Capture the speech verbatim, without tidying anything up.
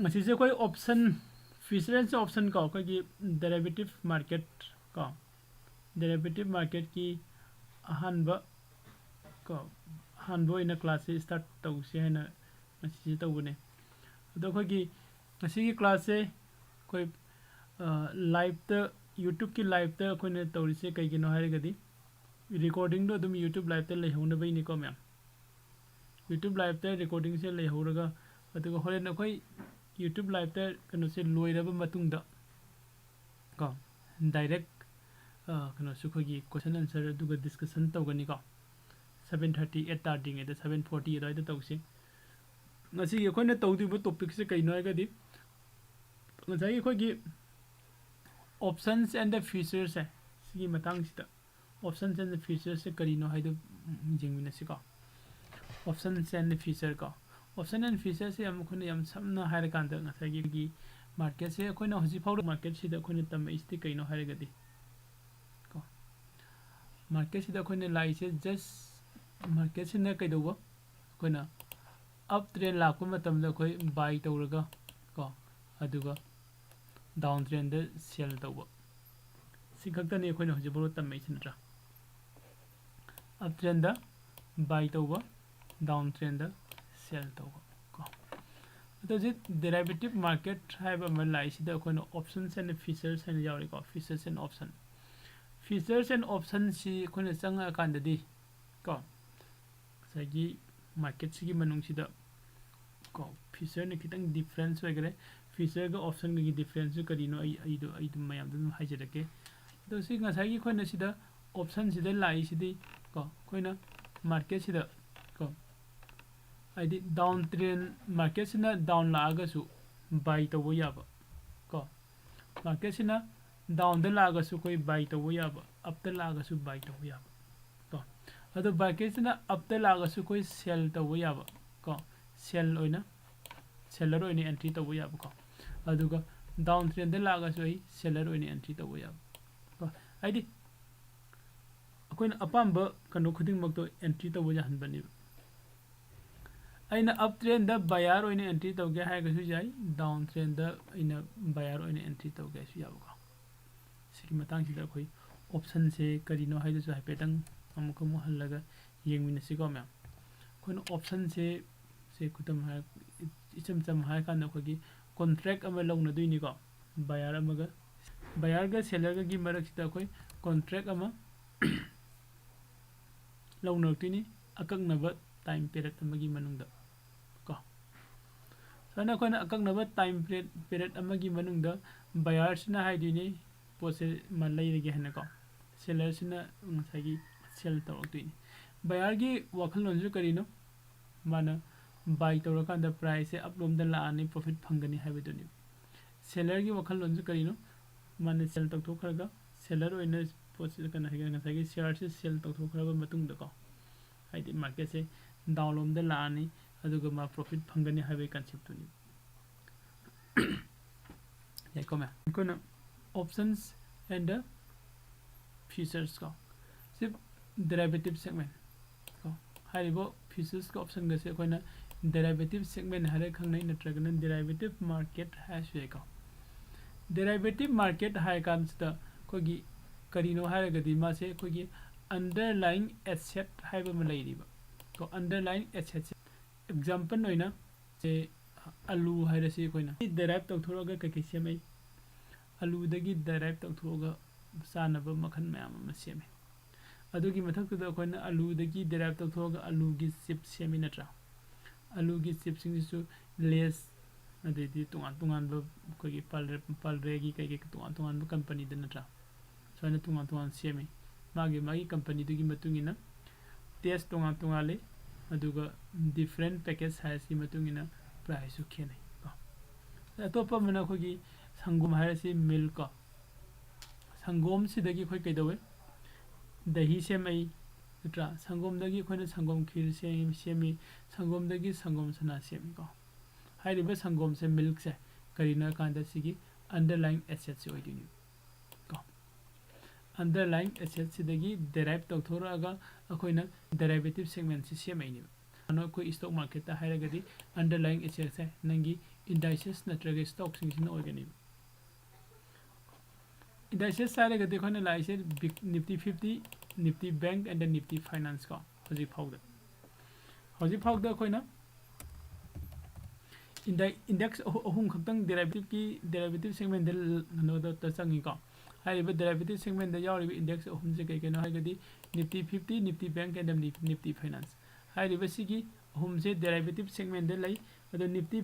ꯉꯁꯤꯁꯦ ꯑꯩꯈꯣꯏ option, futures option ꯀꯣ, ꯑꯩꯈꯣꯏꯒꯤ derivative market ꯀꯣ, derivative marketꯀꯤ ꯑꯍꯥꯟꯕ ꯀꯣ, ꯑꯍꯥꯟꯕ ꯑꯣꯏꯅ classꯁꯦ start ꯇꯧꯁꯤ ꯍꯥꯏꯅ ꯉꯁꯤꯁꯦ ꯇꯧꯕꯅꯦ꯫ ꯑꯗꯣ ꯑꯩꯈꯣꯏꯒꯤ ꯉꯁꯤꯒꯤ classꯁꯦ ꯑꯩꯈꯣꯏ liveꯇ, YouTubeꯀꯤ liveꯇ ꯑꯩꯈꯣꯏꯅ ꯇꯧꯔꯤꯁꯦ ꯀꯩꯒꯤꯅꯣ ꯍꯥꯏꯔꯒꯗꯤ, recordingꯗꯣ ꯑꯗꯨꯝ YouTube liveꯇ ꯂꯩꯍꯧꯅꯕꯒꯤꯅꯤꯀꯣ ꯃꯌꯥꯝ꯫ YouTube liveꯇ recordingꯁꯦ ꯂꯩꯍꯧꯔꯒ, ꯑꯗꯨꯒ ꯍꯣꯔꯦꯟ ꯑꯩꯈꯣꯏ YouTube liveꯇ ꯀꯩꯅꯣꯁꯦ ꯂꯣꯏꯔꯕ ꯃꯇꯨꯡꯗ ꯀꯣ, direct ꯀꯩꯅꯣꯁꯨ ꯑꯩꯈꯣꯏꯒꯤ question answer ꯑꯗꯨꯒ discussion ꯇꯧꯒꯅꯤꯀꯣ꯫ Seven thirty, eight ꯇꯥꯗ꯭ꯔꯤꯉꯩꯗ seven forty ꯑꯗꯨꯋꯥꯏꯗ ꯇꯧꯁꯤ꯫ ꯉꯁꯤꯒꯤ ꯑꯩꯈꯣꯏꯅ ꯇꯧꯗꯣꯏꯕ topicꯁꯦ ꯀꯩꯅꯣ ꯍꯥꯏꯔꯒꯗꯤ, ꯉꯁꯥꯏꯒꯤ ꯑꯩꯈꯣꯏꯒꯤ options and the futuresꯁꯦ, ꯁꯤꯒꯤ ꯃꯇꯥꯡꯁꯤꯗ options and the futuresꯁꯦ ꯀꯔꯤꯅꯣ ꯍꯥꯏꯗꯣ ꯌꯦꯡꯃꯤꯟꯅꯁꯤꯀꯣ꯫ Options and the future ꯀꯣ, option and futureꯁꯦ ꯌꯥꯝ, ꯑꯩꯈꯣꯏꯅ ꯌꯥꯝ ꯁꯝꯅ ꯍꯥꯏꯔꯀꯥꯟꯗ, ꯉꯁꯥꯏꯒꯤ marketꯁꯦ ꯑꯩꯈꯣꯏꯅ ꯍꯧꯖꯤꯛ ꯐꯥꯎꯗ marketꯁꯤꯗ ꯑꯩꯈꯣꯏꯅ ꯇꯝꯃꯛꯏꯁꯤꯗꯤ ꯀꯩꯅꯣ ꯍꯥꯏꯔꯒꯗꯤ ꯀꯣ, marketꯁꯤꯗ ꯑꯩꯈꯣꯏꯅ ꯂꯥꯛꯏꯁꯦ just marketꯁꯤꯅ ꯀꯩꯗꯧꯕ, ꯑꯩꯈꯣꯏꯅ up trend ꯂꯥꯛꯄ ꯃꯇꯝꯗ ꯑꯩꯈꯣꯏ buy ꯇꯧꯔꯒ ꯀꯣ, ꯑꯗꯨꯒ down trendꯗ sell ꯇꯧꯕ, ꯁꯤ ꯈꯛꯇꯅꯤ ꯑꯩꯈꯣꯏꯅ ꯍꯧꯖꯤꯛ ꯐꯥꯎꯕ ꯇꯝꯃꯛꯏꯁꯤ, ꯅꯠꯇ꯭ꯔꯥ? Up trendꯗ buy ꯇꯧꯕ, down trendꯗ sell ꯇꯧꯕ ꯀꯣ꯫ ꯑꯗꯣ ꯍꯧꯖꯤꯛ derivative market ꯍꯥꯏꯕ ꯑꯃ ꯂꯥꯛꯏꯁꯤꯗ ꯑꯩꯈꯣꯏꯅ options and futures ꯍꯥꯏꯅ ꯌꯥꯎꯔꯤꯀꯣ, futures and option꯫ Futures and optionꯁꯤ ꯑꯩꯈꯣꯏꯅ ꯆꯪꯉꯛꯑꯀꯥꯟꯗꯗꯤ ꯀꯣ, ꯉꯁꯥꯏꯒꯤ marketꯁꯤꯒꯤ ꯃꯅꯨꯡꯁꯤꯗ ꯀꯣ, futureꯅ ꯈꯤꯇꯪ difference ꯑꯣꯏꯈ꯭ꯔꯦ꯫ Futureꯒ optionꯒꯒꯤ differenceꯁꯨ ꯀꯔꯤꯅꯣ ꯑꯩ, ꯑꯩꯗꯣ, ꯑꯩ ꯑꯗꯨꯝ ꯃꯌꯥꯝꯗ ꯑꯗꯨꯝ ꯍꯥꯏꯖꯔꯛꯀꯦ꯫ ꯑꯗꯣ ꯁꯤ ꯉꯁꯥꯏꯒꯤ ꯑꯩꯈꯣꯏꯅ ꯁꯤꯗ optionꯁꯤꯗ ꯂꯥꯛꯏꯁꯤꯗꯤ ꯀꯣ, ꯑꯩꯈꯣꯏꯅ marketꯁꯤꯗ ꯀꯣ, ꯍꯥꯏꯗꯤ down trend, marketꯁꯤꯅ down ꯂꯥꯛꯑꯒꯁꯨ buy ꯇꯧꯕ ꯌꯥꯕ ꯀꯣ, marketꯁꯤꯅ downꯗ ꯂꯥꯛꯑꯒꯁꯨ ꯑꯩꯈꯣꯏ buy ꯇꯧꯕ ꯌꯥꯕ, upꯇ ꯂꯥꯛꯑꯒꯁꯨ buy ꯇꯧꯕ ꯌꯥꯕ ꯀꯣ꯫ ꯑꯗꯣ marketꯁꯤꯅ upꯇ ꯂꯥꯛꯑꯒꯁꯨ ꯑꯩꯈꯣꯏ sell ꯇꯧꯕ ꯌꯥꯕ ꯀꯣ, sell ꯑꯣꯏꯅ, seller ꯑꯣꯏꯅ entry ꯇꯧꯕ ꯌꯥꯕ ꯀꯣ꯫ ꯑꯗꯨꯒ down trendꯗ ꯂꯥꯛꯑꯒꯁꯨ ꯑꯩ seller ꯑꯣꯏꯅ entry ꯇꯧꯕ ꯌꯥꯕ ꯀꯣ꯫ ꯍꯥꯏꯗꯤ ꯑꯩꯈꯣꯏꯅ ꯑꯄꯥꯝꯕ ꯀꯩꯅꯣ ꯈꯨꯗꯤꯡꯃꯛꯇꯣ entry ꯇꯧꯕ ꯌꯥꯍꯟꯕꯅꯦꯕ꯫ ꯑꯩꯅ up trendꯗ buyer ꯑꯣꯏꯅ entry ꯇꯧꯒꯦ ꯍꯥꯏꯔꯒꯁꯨ ꯌꯥꯏ, down trendꯗ ꯑꯩꯅ buyer ꯑꯣꯏꯅ entry ꯇꯧꯒꯦ ꯍꯥꯏꯁꯨ ꯌꯥꯕꯀꯣ꯫ ꯁꯤꯒꯤ ꯃꯇꯥꯡꯁꯤꯗ ꯑꯩꯈꯣꯏ optionꯁꯦ ꯀꯔꯤꯅꯣ ꯍꯥꯏꯗꯨꯁꯨ ꯍꯥꯏꯐꯦꯠꯇꯪ ꯑꯃꯨꯛꯀ ꯑꯃꯨꯛ ꯍꯜꯂꯒ ꯌꯦꯡꯃꯤꯟꯅꯁꯤꯀꯣ ꯃꯌꯥꯝ꯫ ꯑꯩꯈꯣꯏꯅ optionꯁꯦ, ꯁꯦ ꯈꯨꯗꯝ ꯍꯥꯏ-, ꯏꯆꯝ ꯆꯝꯅ ꯍꯥꯏꯔꯀꯥꯟꯗ ꯑꯩꯈꯣꯏꯒꯤ contract ꯑꯃ ꯂꯧꯅꯗꯣꯏꯅꯤꯀꯣ, buyer ꯑꯃꯒ, buyerꯒ sellerꯒꯒꯤ ꯃꯔꯛꯁꯤꯗ ꯑꯩꯈꯣꯏ contract ꯑꯃ ꯂꯧꯅꯔꯛꯇꯣꯏꯅꯤ ꯑꯀꯛꯅꯕ time period ꯑꯃꯒꯤ ꯃꯅꯨꯡꯗ ꯀꯣ꯫ ꯁꯨꯃꯥꯏꯅ ꯑꯩꯈꯣꯏꯅ ꯑꯀꯛꯅꯕ time period, period ꯑꯃꯒꯤ ꯃꯅꯨꯡꯗ buyerꯁꯤꯅ ꯍꯥꯏꯗꯣꯏꯅꯤ ꯄꯣꯠꯁꯦ ꯃꯥ ꯂꯩꯔꯒꯦ ꯍꯥꯏꯅꯀꯣ, sellerꯁꯤꯅ ꯉꯁꯥꯏꯒꯤ sell ꯇꯧꯔꯛꯇꯣꯏꯅꯤ꯫ Buyerꯒꯤ ꯋꯥꯈꯜꯂꯣꯟꯁꯨ ꯀꯔꯤꯅꯣ? ꯃꯥꯅ buy ꯇꯧꯔꯀꯥꯟꯗ priceꯁꯦ upꯂꯣꯝꯗ ꯂꯥꯛꯑꯅꯤ, profit ꯐꯪꯒꯅꯤ ꯍꯥꯏꯕꯗꯨꯅꯤ꯫ Sellerꯒꯤ ꯋꯥꯈꯜꯂꯣꯟꯁꯨ ꯀꯔꯤꯅꯣ? ꯃꯥꯅ sell ꯇꯧꯊꯣꯛꯈ꯭ꯔꯒ, seller ꯑꯣꯏꯅ ꯄꯣꯠꯁꯤ, ꯀꯩꯅꯣ ꯍꯥꯏꯒꯦ, ꯉꯁꯥꯏꯒꯤ shareꯁꯦ sell ꯇꯧꯊꯣꯛꯈ꯭ꯔꯕ ꯃꯇꯨꯡꯗꯀꯣ, ꯍꯥꯏꯗꯤ marketꯁꯦ downꯂꯣꯝꯗ ꯂꯥꯛꯑꯅꯤ, ꯑꯗꯨꯒ ꯃꯥ profit ꯐꯪꯒꯅꯤ ꯍꯥꯏꯕꯒꯤ conceptꯇꯨꯅꯤ꯫ ꯌꯥꯏꯀꯣ ꯃꯌꯥꯝ? ꯑꯩꯈꯣꯏꯅ options and the futures ꯀꯣ, ꯁꯤ derivative segment ꯀꯣ꯫ ꯍꯥꯏꯔꯤꯕ futuresꯀ optionꯒꯁꯦ ꯑꯩꯈꯣꯏꯅ derivative segment ꯍꯥꯏꯔꯒ ꯈꯪꯅꯩ, ꯅꯠꯇ꯭ꯔꯒꯅ derivative market ꯍꯥꯏꯔꯁꯨ ꯌꯥꯏꯀꯣ꯫ Derivative market ꯍꯥꯏꯔ ꯀꯥꯟꯁꯤꯗ ꯑꯩꯈꯣꯏꯒꯤ ꯀꯔꯤꯅꯣ ꯍꯥꯏꯔꯒꯗꯤ, ꯃꯥꯁꯦ ꯑꯩꯈꯣꯏꯒꯤ underlying asset ꯍꯥꯏꯕ ꯑꯃ ꯂꯩꯔꯤꯕ ꯀꯣ꯫ Underlying assetꯁꯦ, example ꯑꯣꯏꯅ ꯁꯦ, ꯑꯂꯨ ꯍꯥꯏꯔꯁꯤ, ꯑꯩꯈꯣꯏꯅ derive ꯇꯧꯊꯣꯔꯛꯑꯒ ꯀꯩꯀꯩ ꯁꯦꯝꯃꯛꯏ? ꯑꯂꯨꯗꯒꯤ derive ꯇꯧꯊꯣꯛꯑꯒ ꯆꯥꯅꯕ ꯃꯈꯜ ꯃꯌꯥꯝ ꯑꯃ ꯁꯦꯝꯃꯤ꯫ ꯑꯗꯨꯒꯤ ꯃꯊꯛꯇꯨꯗ ꯑꯩꯈꯣꯏꯅ ꯑꯂꯨꯗꯒꯤ derive ꯇꯧꯊꯣꯛꯑꯒ ꯑꯂꯨꯒꯤ chips ꯁꯦꯝꯃꯤ ꯅꯠꯇ꯭ꯔꯥ? ꯑꯂꯨꯒꯤ chipsꯁꯤꯡꯁꯤꯁꯨ Lays, ꯑꯗꯩꯗꯤ ꯇꯣꯉꯥꯟ ꯇꯣꯉꯥꯟꯕ ꯑꯩꯈꯣꯏꯒꯤ ꯄꯥꯔꯂꯦ-, ꯄꯥꯔꯂꯦꯒꯤ ꯀꯩꯀꯩ ꯇꯣꯉꯥꯟ ꯇꯣꯉꯥꯟꯕ companyꯗ ꯅꯠꯇ꯭ꯔꯥ? ꯁꯨꯃꯥꯏꯅ ꯇꯣꯉꯥꯟ ꯇꯣꯉꯥꯟ ꯁꯦꯝꯃꯤ꯫ ꯃꯥꯒꯤ ꯃꯥꯒꯤ companyꯗꯨꯒꯤ ꯃꯇꯨꯡ ꯏꯟꯅ taste ꯇꯣꯉꯥꯟ ꯇꯣꯉꯥꯜꯂꯤ, ꯑꯗꯨꯒ different package sizeꯀꯤ ꯃꯇꯨꯡ ꯏꯟꯅ priceꯁꯨ ꯈꯦꯠꯅꯩ ꯀꯣ꯫ ꯑꯇꯣꯞꯄ ꯑꯃꯅ ꯑꯩꯈꯣꯏꯒꯤ ꯁꯪꯒꯣꯝ ꯍꯥꯏꯔꯁꯤ, milk ꯀꯣ꯫ ꯁꯪꯒꯣꯝꯁꯤꯗꯒꯤ ꯑꯩꯈꯣꯏ ꯀꯩꯗꯧꯋꯦ? ꯗꯍꯤ ꯁꯦꯝꯃꯛꯏ, ꯅꯠꯇ꯭ꯔꯥ? ꯁꯪꯒꯣꯝꯗꯒꯤ ꯑꯩꯈꯣꯏꯅ ꯁꯪꯒꯣꯝ ꯈꯤꯔ ꯁꯦꯝ-, ꯁꯦꯝꯃꯤ, ꯁꯪꯒꯣꯝꯗꯒꯤ ꯁꯪꯒꯣꯝ ꯁꯅꯥ ꯁꯦꯝꯃꯤꯀꯣ꯫ ꯍꯥꯏꯔꯤꯕ ꯁꯪꯒꯣꯝꯁꯦ, milkꯁꯦ, ꯀꯔꯤꯅꯣ ꯍꯥꯏ ꯀꯥꯟꯗ ꯁꯤꯒꯤ underlying assetꯁꯦ ꯑꯣꯏꯗꯣꯏꯅꯦꯕ ꯀꯣ꯫ Underlying assetꯁꯤꯗꯒꯤ derive ꯇꯧꯊꯣꯔꯛꯑꯒ ꯑꯩꯈꯣꯏꯅ derivative segmentꯁꯤ ꯁꯦꯝꯃꯛꯏꯅꯦꯕ꯫ ꯀꯩꯅꯣ ꯑꯩꯈꯣꯏ stock market ꯇ ꯍꯥꯏꯔꯒꯗꯤ underlying assets ꯁꯦ ꯅꯪꯒꯤ indices ꯅꯠꯇ꯭ꯔꯒ stock ꯁꯤꯡꯁꯤꯅ ꯑꯣꯏꯒꯅꯦꯕ꯫ Indices ꯍꯥꯏꯔꯒꯗꯤ ꯑꯩꯈꯣꯏꯅ ꯂꯥꯛꯏꯁꯦ Nifty fifty, Nifty Bank and the Nifty Finance ꯀꯣ꯫ ꯍꯧꯖꯤꯛ ꯐꯥꯎꯗ ꯍꯧꯖꯤꯛ ꯐꯥꯎꯗ ꯑꯩꯈꯣꯏꯅ ꯏꯟꯗ-, index ꯑꯍꯨ-, ꯑꯍꯨꯝ ꯈꯛꯇꯪ derivative ꯀꯤ, derivative segment ꯗ ꯀꯩꯅꯣꯗ ꯆꯪꯉꯤꯀꯣ꯫ ꯍꯥꯏꯔꯤꯕ derivative segment ꯗ ꯌꯥꯎꯔꯤꯕ index ꯑꯍꯨꯝꯁꯦ ꯀꯩ ꯀꯩꯅꯣ ꯍꯥꯏꯔꯒꯗꯤ Nifty fifty, Nifty Bank and Nifty Finance꯫ ꯍꯥꯏꯔꯤꯕꯁꯤꯒꯤ ꯑꯍꯨꯝꯁꯦ derivative segment ꯗ ꯂꯩ꯫ ꯑꯗꯣ Nifty